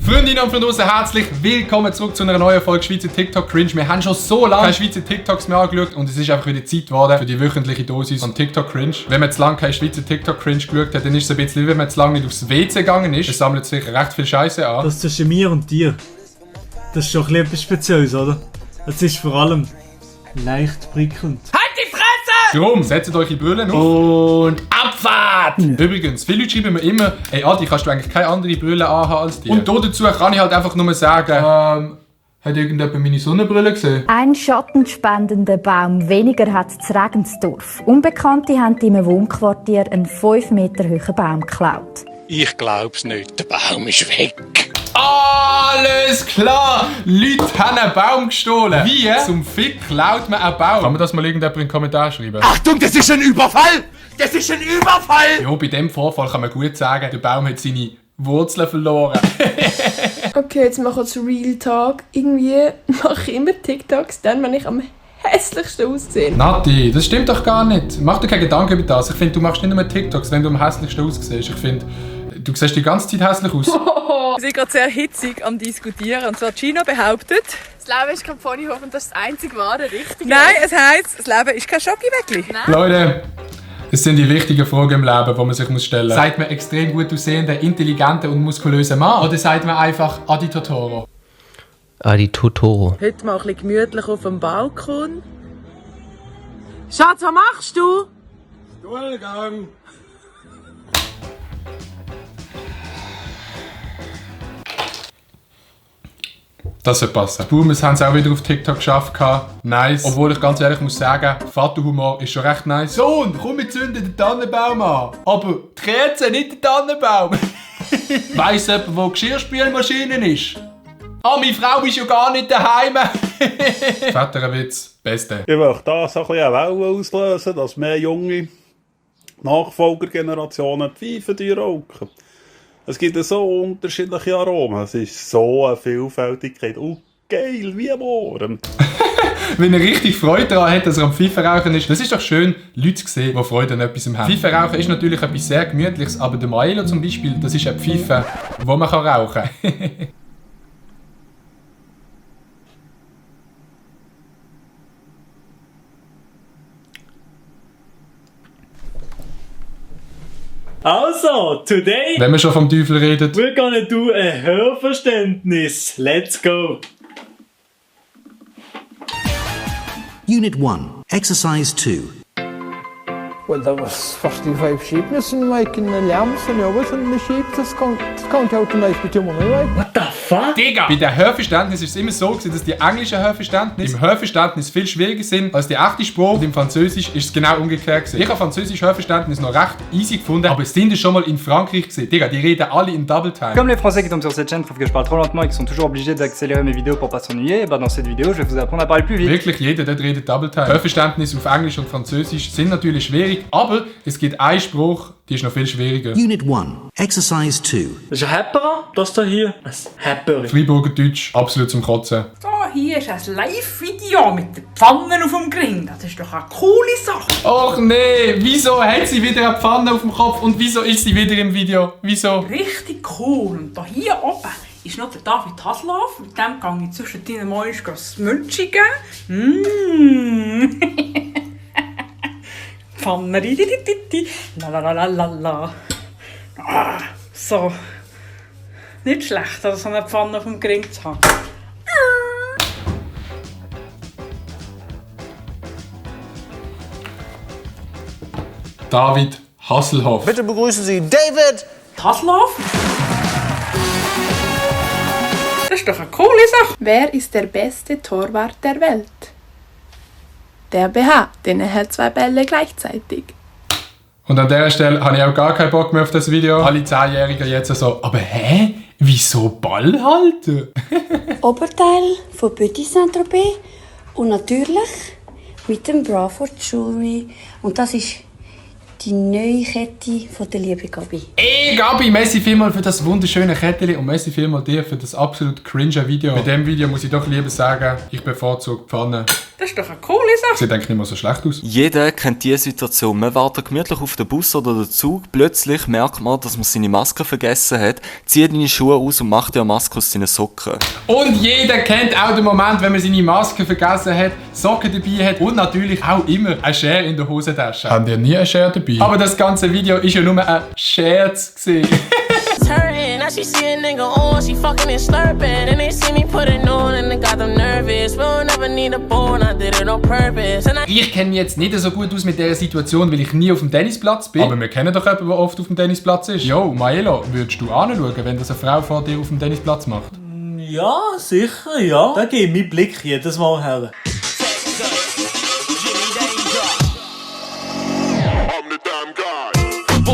Freundinnen und Freunde, herzlich willkommen zurück zu einer neuen Folge Schweizer TikTok Cringe. Wir haben schon so lange keine Schweizer TikToks mehr angeschaut und es ist einfach wieder Zeit geworden für die wöchentliche Dosis an TikTok Cringe. Wenn man zu lange keine Schweizer TikTok Cringe geschaut hat, dann ist es ein bisschen wie wenn man zu lange nicht aufs WC gegangen ist. Es sammelt sich recht viel Scheiße an. Das zwischen mir und dir, das ist schon etwas Spezielles, oder? Es ist vor allem leicht prickelnd. Halt die Fresse! Darum, setzt euch in die Brille auf und Abfahrt! Übrigens, viele Leute schreiben mir immer, ey Adi, kannst du eigentlich keine andere Brille anhaben als die? Und dazu kann ich halt einfach nur sagen, hat irgendjemand meine Sonnenbrille gesehen? Ein schattenspendender Baum weniger hat zu Regensdorf. Unbekannte haben in einem Wohnquartier einen 5 Meter hohen Baum geklaut. Ich glaub's nicht, der Baum ist weg. Alles klar! Leute haben einen Baum gestohlen. Wie? Zum Fick klaut man einen Baum. Kann man das mal irgendjemand in den Kommentar schreiben? Achtung, das ist ein Überfall! Das ist ein Überfall! Ja, bei dem Vorfall kann man gut sagen, der Baum hat seine Wurzeln verloren. Okay, jetzt machen wir zu Real Talk. Irgendwie mache ich immer TikToks, dann, wenn ich am hässlichsten aussehe. Nati, das stimmt doch gar nicht. Mach dir keine Gedanken über das. Ich finde, du machst nicht nur TikToks, wenn du am hässlichsten aussiehst. Ich finde, du siehst die ganze Zeit hässlich aus. Wir sind gerade sehr hitzig am Diskutieren. Und zwar Gina behauptet... Das Leben ist kein Ponyhof und das ist das einzig wahre Richtige. Nein, es heisst, das Leben ist kein Schokiweckli. Leute, es sind die wichtigen Fragen im Leben, die man sich stellen muss. Sagt man extrem gut aussehender, intelligenter und muskulöser Mann? Oder sagt man einfach Adi Totoro? Adi Totoro. Heute mal ein bisschen gemütlich auf dem Balkon. Schatz, was machst du? Stuhlgang. Das wird passen. Die Boomers haben es auch wieder auf TikTok geschafft. Nice. Obwohl ich ganz ehrlich muss sagen, Vaterhumor ist schon recht nice. Sohn, komm, wir zünden den Tannenbaum an. Aber die Kerze, nicht den Tannenbaum. Weiss jemand, wo die Geschirrspülmaschine ist? Ah, meine Frau ist ja gar nicht daheim. Väterwitz, beste. Ich möchte da so ein bisschen eine Welle auslösen, dass mehr junge Nachfolgergenerationen die Pfeifen rauchen. Es gibt so unterschiedliche Aromen. Es ist so eine Vielfältigkeit. Und geil, wie morgen. Wenn er richtig Freude daran hat, dass er am Pfeiferrauchen ist, das ist doch schön, Leute zu sehen, die Freude an etwas haben. Pfeiferrauchen ist natürlich etwas sehr Gemütliches, aber der Maelo zum Beispiel, das ist eine Pfeife, wo man rauchen kann. Also, today Wenn man schon vom Teufel redet. we're gonna do a Hörverständnis. Let's go! Unit 1, Exercise 2. Well, that was 45 sheep and making the lambs and everything. The sheep, das kommt out nice with your money, right? What the fuck? Digga! Bei den Hörverständnis ist es immer so gewesen, dass die englischen Hörverständnis im Hörverständnis viel schwieriger sind als die echte Sprache. Und im Französisch ist es genau umgekehrt gewesen. Ich habe Französisch Hörverständnis noch recht easy gefunden, aber sind ihr schon mal in Frankreich gesehen? Digga, die reden alle in Double Time. Comme les Français qui tombent sur cette chaîne trouvent que je parle trop lentement et qui sont toujours obligés d'accélérer mes vidéos pour pas s'ennuyer, bah dans cette vidéo je vais vous apprendre à parler plus vite. Wirklich, jeder dort redet Double Time. Hörverständnis auf Englisch und Französisch sind natürlich schwierig, aber es gibt einen Spruch, die ist noch viel schwieriger. Unit 1, Exercise 2. Das ist ein Hepperer, das da hier. Ein Hepper. Freiburger Deutsch, absolut zum Kotzen. So, hier ist ein Live-Video mit den Pfannen auf dem Grill. Das ist doch eine coole Sache. Och nee, wieso hat sie wieder eine Pfanne auf dem Kopf und wieso ist sie wieder im Video? Wieso? Richtig cool. Und da hier oben ist noch der David Hasselhoff. Mit dem gehe ich zwischen deinen Mäuschen das München geben. Pfanne, la. Ah, so. Nicht schlecht, also so eine Pfanne auf dem Grill zu haben. David Hasselhoff. Bitte begrüßen Sie David! Hasselhoff? Das ist doch eine coole Sache. Wer ist der beste Torwart der Welt? Der BH, denn er hält 2 Bälle gleichzeitig. Und an dieser Stelle habe ich auch gar keinen Bock mehr auf das Video. Alle 10-Jährigen jetzt so, aber hä? Wieso Ball halten? Oberteil von Petit Saint-Tropez und natürlich mit dem Bravo Jewelry. Und das ist die neue Kette von der lieben Gabi. Ey Gabi, merci vielmal für das wunderschöne Kettchen und merci vielmal dir für das absolut cringe Video. Bei diesem Video muss ich doch lieber sagen, ich bevorzuge Pfanne Das ist doch eine coole Sache. Sieht eigentlich nicht mehr so schlecht aus. Jeder kennt diese Situation. Man wartet gemütlich auf den Bus oder den Zug. Plötzlich merkt man, dass man seine Maske vergessen hat. Zieht deine Schuhe aus und macht dir eine Maske aus seinen Socken. Und jeder kennt auch den Moment, wenn man seine Maske vergessen hat, Socken dabei hat und natürlich auch immer eine Schere in der Hosentasche. Habt ihr nie eine Schere dabei? Aber das ganze Video ist ja nur ein Scherz gewesen. Now she see a nigga on, she fucking and slurping. And they see me put it on and it got them nervous. We don't ever need a bone, I did it on purpose. Ich kenne mich jetzt nicht so gut aus mit dieser Situation, weil ich nie auf dem Tennisplatz bin. Aber wir kennen doch jemanden, der oft auf dem Tennisplatz ist. Jo, Maelo, würdest du anschauen, wenn das eine Frau vor dir auf dem Tennisplatz macht? Ja, sicher, ja. Da geht mein Blick jedes Mal her.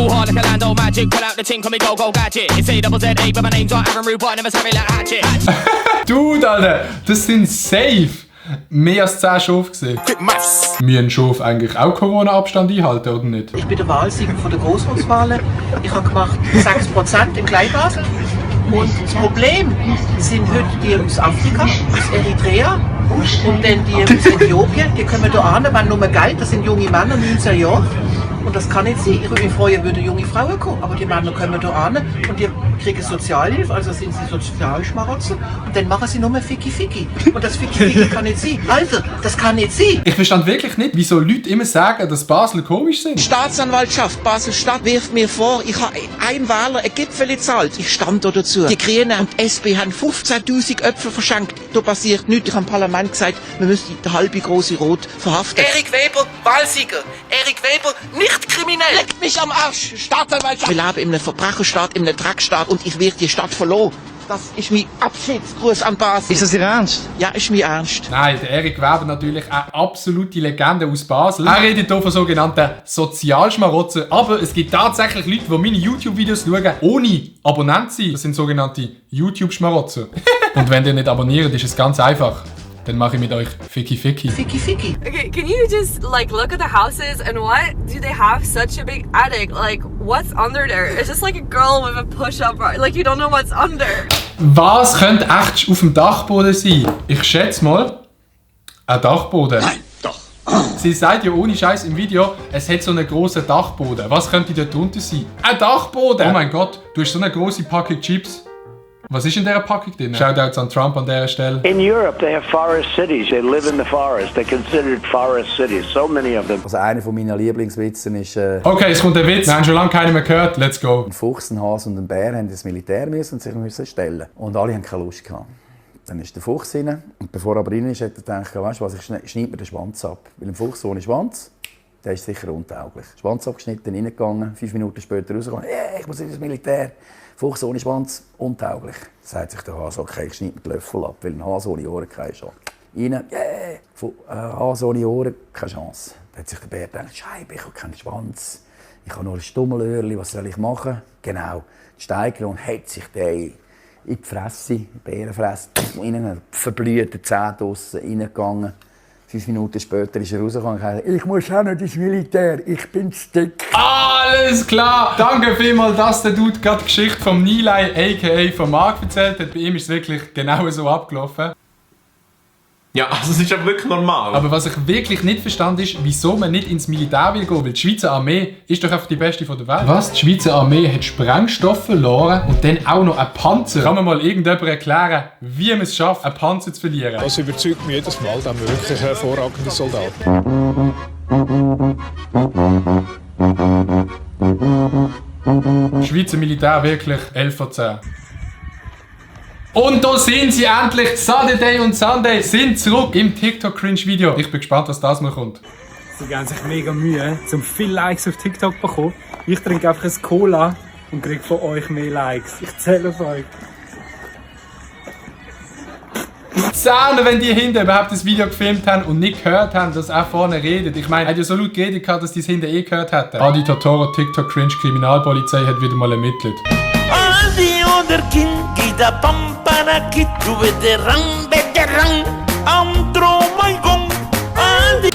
Hard like a Lando magic, pull out the ting, call me go gadget. It's A-double-Z-A, but my name's not Aaron Rude, but I never sorry like Hatchet. Dude, Alter, das sind safe mehr als 10 Schafe gesehen. Müssen Schafe eigentlich auch Corona-Abstand einhalten, oder nicht? Ich bin der Wahlsieger von der Grossratswahlen. Ich habe gemacht 6% im Kleinbasel. Und das Problem sind heute die aus Afrika, aus Eritrea und dann die aus Äthiopien. Die kommen hier an, wenn nur Geld, das sind junge Männer, 19 Jahre. Und das kann nicht sein. Ich würde mich freuen, würden junge Frauen kommen. Aber die Männer kommen hier an und die kriegen Sozialhilfe, also sind sie Sozialschmarotzer. Und dann machen sie nur Ficky-Ficky. Und das Ficky-Ficky kann nicht sein. Alter, das kann nicht sein. Ich verstand wirklich nicht, wieso Leute immer sagen, dass Basel komisch sind. Die Staatsanwaltschaft Basel-Stadt wirft mir vor, ich habe einen Wähler ein Gipfel gezahlt. Ich stand da dazu. Die Grünen und die SP haben 15'000 Äpfel verschenkt. Da passiert nichts. Ich habe im Parlament gesagt, wir müssen die halbe große Rot verhaften. Erik Weber, Wahlsieger. Erik Weber, nicht kriminell. Leckt mich am Arsch. Staatsanwaltschaft. Wir leben in einem Verbrecherstaat, in einem Dreckstaat und ich werde die Stadt verloren. Das ist mein Abschiedsgruß an Basel. Ist das Ihr Ernst? Ja, ist mein Ernst. Nein, der Erik Weber natürlich eine absolute Legende aus Basel. Er redet hier von sogenannten Sozialschmarotzen. Aber es gibt tatsächlich Leute, die meine YouTube-Videos schauen, ohne Abonnent zu sein. Das sind sogenannte YouTube-Schmarotzen. Und wenn ihr nicht abonniert, ist es ganz einfach. Dann mache ich mit euch Ficky-Ficky. Ficky-Ficky. Okay, can you just like look at the houses and what do they have such a big attic? Like what's under there? It's just like a girl with a push-up bar. Like you don't know what's under. Was könnte echt auf dem Dachboden sein? Ich schätze mal, ein Dachboden. Nein, doch. Sie sagt ja ohne Scheiß im Video, es hat so einen grossen Dachboden. Was könnte dort drunter sein? Ein Dachboden! Oh mein Gott, du hast so eine grosse Packung Chips. Was ist in dieser Packung drin? Shoutouts an Trump an dieser Stelle. In Europe they have forest cities. They live in the forest. They're considered forest cities. So many of them. Also einer von meinen Lieblingswitzen ist... Okay, es kommt der Witz. Wir haben schon lange keinen mehr gehört. Let's go. Ein Fuchs, ein Hase und ein Bär haben das Militär müssen und sich müssen stellen. Und alle haben keine Lust gehabt. Dann ist der Fuchs rein. Und bevor er rein ist, hat er gedacht, weißt du was, ich schneide mir den Schwanz ab. Weil ein Fuchs ohne Schwanz, der ist sicher untauglich. Schwanz abgeschnitten, reingegangen, 5 Minuten später rausgekommen. Ich muss ins Militär. Fuchs ohne Schwanz, untauglich. Sagt sich der Hase, okay, ich schneide mir den Löffel ab, weil ein Hase ohne Ohren keine Chance. Rein, Hase ohne Ohren, keine Chance. Da hat sich der Bär gedacht, Scheibe, ich habe keinen Schwanz. Ich habe nur ein Stummelöhrchen, was soll ich machen? Genau, steigern und hat sich der in die Fresse, in die Bärenfresse, in einen verblühten Zähne draussen reingegangen. 5 Minuten später ist er rausgekommen und gesagt, ich muss auch nicht ins Militär, ich bin zu dick. Alles klar! Danke vielmals, dass der Dude gerade die Geschichte vom Nilay a.k.a. von Marc erzählt hat. Bei ihm ist es wirklich genau so abgelaufen. Ja, also es ist ja wirklich normal. Aber was ich wirklich nicht verstand ist, wieso man nicht ins Militär will gehen, weil die Schweizer Armee ist doch einfach die beste von der Welt. Was? Die Schweizer Armee hat Sprengstoffe verloren und dann auch noch einen Panzer? Kann man mal irgendjemand erklären, wie man es schafft, einen Panzer zu verlieren? Das überzeugt mich jedes Mal, dann wirklich hervorragende Soldaten. Schweizer Militär wirklich 11 von 10. Und da sind sie endlich! Saturday und Sunday sind zurück im TikTok-Cringe-Video. Ich bin gespannt, was das mal kommt. Sie geben sich mega Mühe, um viele Likes auf TikTok zu bekommen. Ich trinke einfach ein Cola und kriege von euch mehr Likes. Ich zähle auf euch. Zählen, wenn die hinten überhaupt das Video gefilmt haben und nicht gehört haben, dass er vorne redet. Ich meine, er hat ja so laut geredet, dass die es hinten eh gehört hätten. Adi Totoro, TikTok-Cringe-Kriminalpolizei hat wieder mal ermittelt.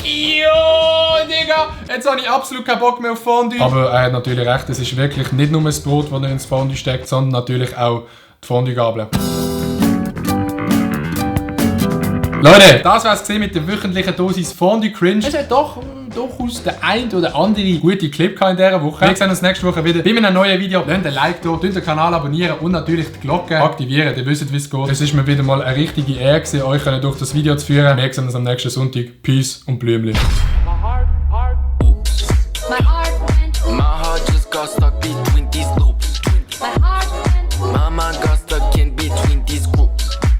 Jo, Digga, jetzt habe ich absolut keinen Bock mehr auf Fondue. Aber er hat natürlich recht, es ist wirklich nicht nur das Brot, das er ins Fondue steckt, sondern natürlich auch die Fondue-Gabel. Leute, das war's gesehen mit der wöchentlichen Dosis Fondue Cringe. Es hat doch durchaus der ein oder andere gute Clip in dieser Woche. Wir sehen uns nächste Woche wieder bei einem neuen Video. Lasst ein Like da, den Kanal abonnieren und natürlich die Glocke aktivieren. Ihr wisst, wie es geht. Es ist mir wieder mal eine richtige Ehre gewesen, euch durch das Video zu führen. Wir sehen uns am nächsten Sonntag. Peace und Blümchen. My heart.